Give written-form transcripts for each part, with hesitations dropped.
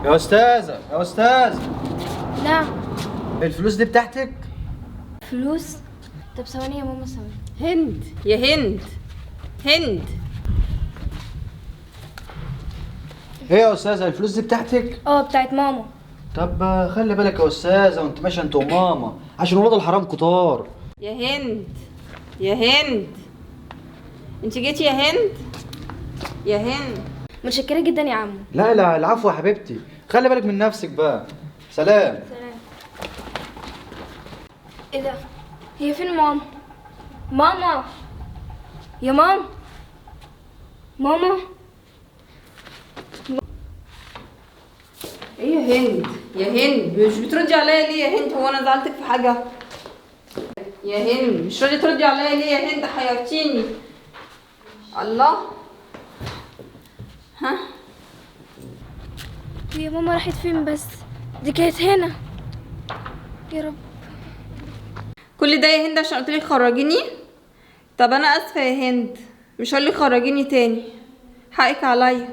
يا استاذه يا استاذه. نعم. الفلوس دي بتاعتك؟ فلوس؟ طب ثواني يا ماما ثواني. هند يا هند، هند. ايه يا استاذه الفلوس دي بتاعتك؟ اه بتاعت ماما. طب خلي بالك يا استاذه وانت ماشية انت وماما عشان ولاد الحرام كتار. يا هند يا هند، انت جيتي يا هند؟ يا هند. متشكره جدا يا عمو. لا لا العفو يا حبيبتي، خلي بالك من نفسك بقى. سلام. سلام. ايه ده؟ هي فين ماما؟ ماما يا ماما، ماما. ايه يا هند؟ يا هند مش بتردي عليا ليه يا هند؟ هو انا زعلتك في حاجة؟ يا هند مش راضية تردي عليا ليه يا هند؟ حيرتيني. الله. ها يا ماما راحت فين بس؟ دي كانت هنا. يا رب. كل ده يا هند عشان قلت لك خرجيني؟ طب انا اسفه يا هند، مش هقول لك خرجيني تاني، حقك عليا.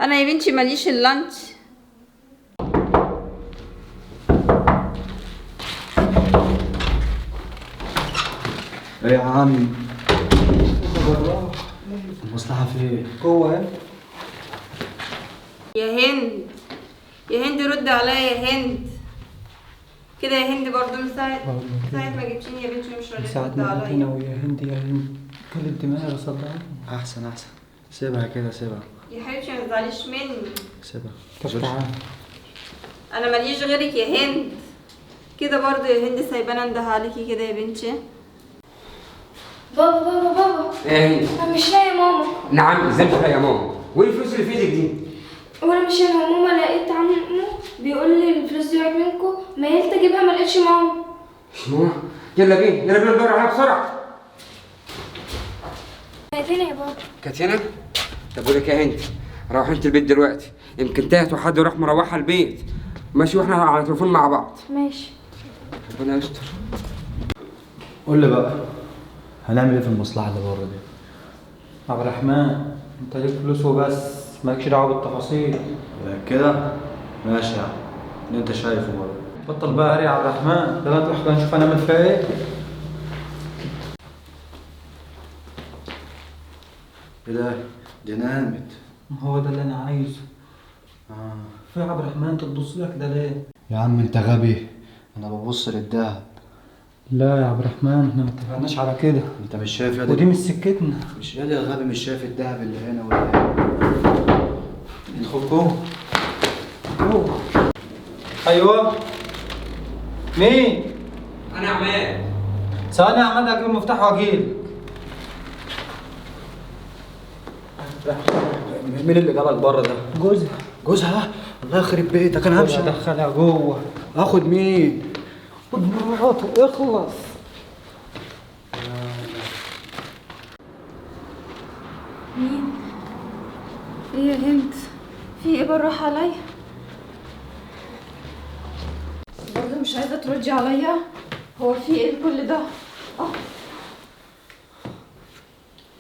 انا يا بنتي ماليش الا انت. ايه يا عم؟ المصلحة فين؟ جوه اهي. يا هند يا هند رد عليا يا هند. كده يا هند برضو من ساعة ما جبتيني يا بنتي مش راضية ساعة ترد ما عليا. جيتينا ويا هند يا هند كلت دماغي صدقني. احسن احسن، سيبها كده سيبها يا حبيبتي ما تزعليش مني. سيبها. طب تعالى. انا ماليش غيرك يا هند. كده برضو يا هند سايبانه انده عليكي كده يا بنتي. بابا بابا بابا. ايه يا هند؟ انا مش لاقي ماما. نعم ازاي مش لاقي ماما؟ وايه الفلوس اللي في ايدك دي؟ وانا مش انا ماما لقيت عمو بيقول لي الفلوس دي وقعت منكم، ميلت اجيبها ما لقيتش ماما. مش ماما؟ يلا بينا يلا بينا ندور عليها بسرعة. كانت هنا يا بابا. كانت هنا؟ طب بقول لك يا هند، روحي انت البيت دلوقتي، يمكن تاهت وحد راح مروحها البيت. ماشي واحنا على التليفون مع بعض. ماشي. ربنا يستر. قول لي بقى هنعمل ايه في المصلحة اللي بره دي؟ عبد الرحمن انت ليك فلوس وبس، مالكش دعوه بالتفاصيل. كده ماشي يا عم اللي انت شايفه برضه. بطل بقى هري يا عبد الرحمن، يلا نروح بقى نشوف هنعمل فيها ايه. ايه ده؟ دي نامت. هو ده اللي انا عايزه. في عبد الرحمن انت تبص لك ده ليه؟ يا عم انت غبي، انا ببص للدهب. لا يا عبد الرحمن احنا ما اتفقناش على كده. انت مش شايف يا ودي مش سكتنا. مش يا دي غبي، مش شايف الدهب اللي هنا واللي هنا. ادخل جوه جوه. ايوه مين؟ انا عماد. ثواني يا عماد اجيب المفتاح واجيلك. مين اللي جابك بره ده؟ جوزها. جوزها؟ الله يخرب بيتك انا همشي. ادخلها جوه. اخد مين؟ خد مراته اخلص. مين؟ ايه يا هند؟ في ايه بالراحة عليا؟ برضه مش عايزة تردي عليا؟ هو في ايه كل ده؟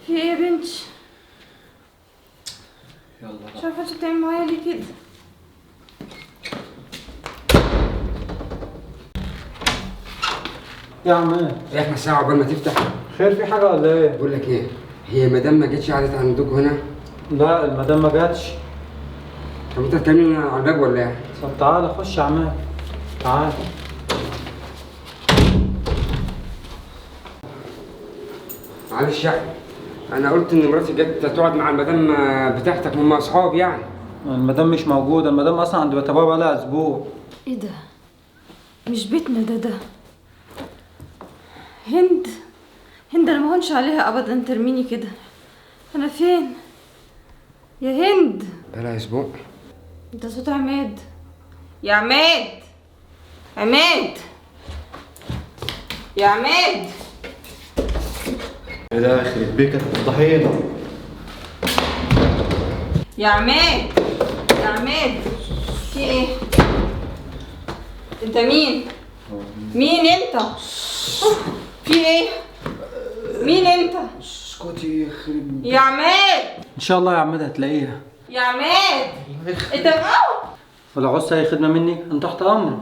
في ايه يا بنتي؟ يلا مش عارفة انت بتعمل معايا ليه كده؟ يا عماد ايه احنا ساعة عقبال ما تفتح؟ خير في حاجة ولا ايه؟ بقول لك ايه، هي مدام ما جتش قعدت عندكم هنا؟ لا المدام ما جاتش. طب انت هتكلمني على الباب ولا ايه؟ طب تعالى خش يا عماد تعالى. معلش يا احمد، انا قلت ان مراتي جت تقعد مع المدام بتاعتك، هم اصحاب يعني. المدام مش موجودة، المدام اصلا عند بيت ابوها بقالها اسبوع. ايه ده؟ مش بيتنا ده. ده هند، هند انا ما هونش عليها ابدا ترميني كده. انا فين يا هند؟ بقالها اسبوع. ده صوت عماد. يا عماد، عماد، يا عماد. ايه ده يخرب بيتك هتفضحينا. يا عماد، يا عماد، في ايه؟ انت مين؟ مين انت؟ في ايه؟ مين انت؟ اسكتي يخرب. يا عماد ان شاء الله يا عماد هتلاقيها. يا عماد انت ولو عوزت اي خدمة مني انا تحت امرك.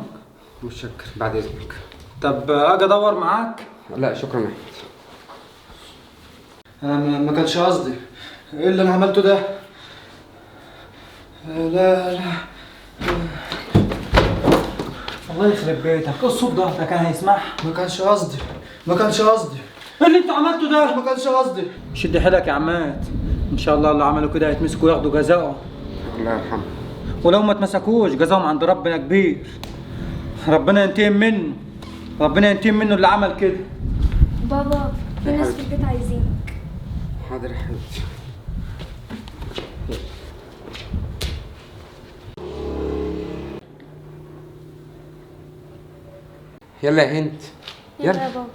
متشكر، بعد اذنك. طب اجي ادور معاك؟ لا شكرا يا احمد. انا ما كانش قصدي. ايه اللي انا عملته ده؟ لا لا الله يخرب بيتك، ايه الصوت ده؟ ده كان هيسمعها. ما كانش قصدي، ما كانش قصدي. ايه اللي انت عملته ده؟ ما كانش قصدي. شد حيلك يا عماد، ان شاء الله اللي عملوا كده هيتمسكوا وياخدوا جزاهم. الله يرحمه. ولو ما اتمسكوش جزاهم عند ربنا كبير. ربنا ينتقم منه، ربنا ينتقم منه اللي عمل كده. بابا في ناس في البيت عايزينك. حاضر يا حبيبتي. يلا يا هند. يلا يا بابا.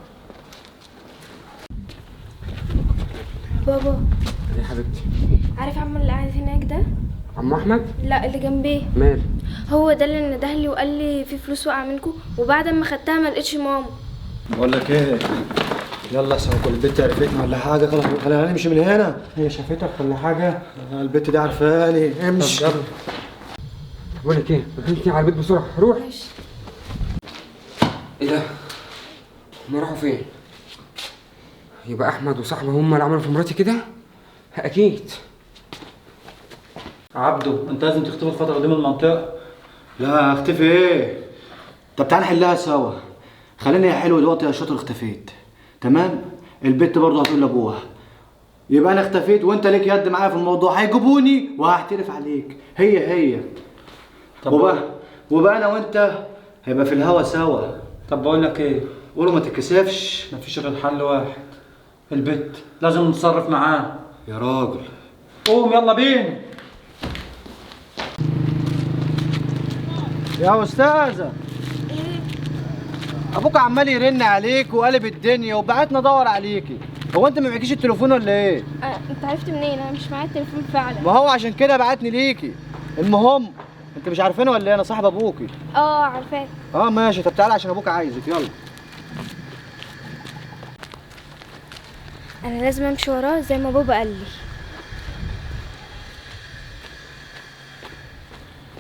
بابا يا حبيبتي، عارف عمو اللي قاعد هناك ده؟ عمو احمد؟ لا اللي جنبيه. مال؟ هو ده اللي ندهلي وقال لي في فلوس وقع منكم، وبعد ما خدتها ما لقيتش ماما. بقول لك ايه، يلا سوا البت عرفتني ولا حاجة؟ خلاص خلينا نمشي من هنا. هي شافتك ولا حاجة؟ البت دي عارفاني. امشي. طب بقول لك ايه، انت على البيت بسرعة، روح. ماشي. ايه ده؟ هما راحوا فين؟ يبقى احمد وصاحبه هما اللي عملوا في مراتي كده؟ اكيد. عبده انت لازم تختفي الفترة دي من المنطقة. لا اختفي ايه؟ طب تعالى نحلها سوا. خليني يا حلو دلوقتي يا شاطر اختفيت، تمام؟ البت برضه هتقول لابوها، يبقى انا اختفيت وانت ليك يد معايا في الموضوع، هيجيبوني وهعترف عليك. هي هي. طب وبقى انا وانت هيبقى في الهوا سوا. طب بقول لك ايه؟ قولوا ما تتكسفش. مفيش غير حل واحد، البت لازم نتصرف معاه. يا راجل قوم يلا بينا. يا استاذه ايه؟ ابوك عمال يرن عليك وقلب الدنيا وبعتنا ادور عليكي. هو انت ما معكيش التليفون ولا ايه؟ انت عرفت منين؟ انا مش معايا التليفون فعلا. ما هو عشان كده بعتني ليكي. المهم انت مش عارفاني ولا ايه؟ انا صاحب ابوكي. اه عارفاك. اه ماشي. طب تعالى عشان ابوك عايزك. يلا. انا لازم امشي وراه زي ما بابا قال لي.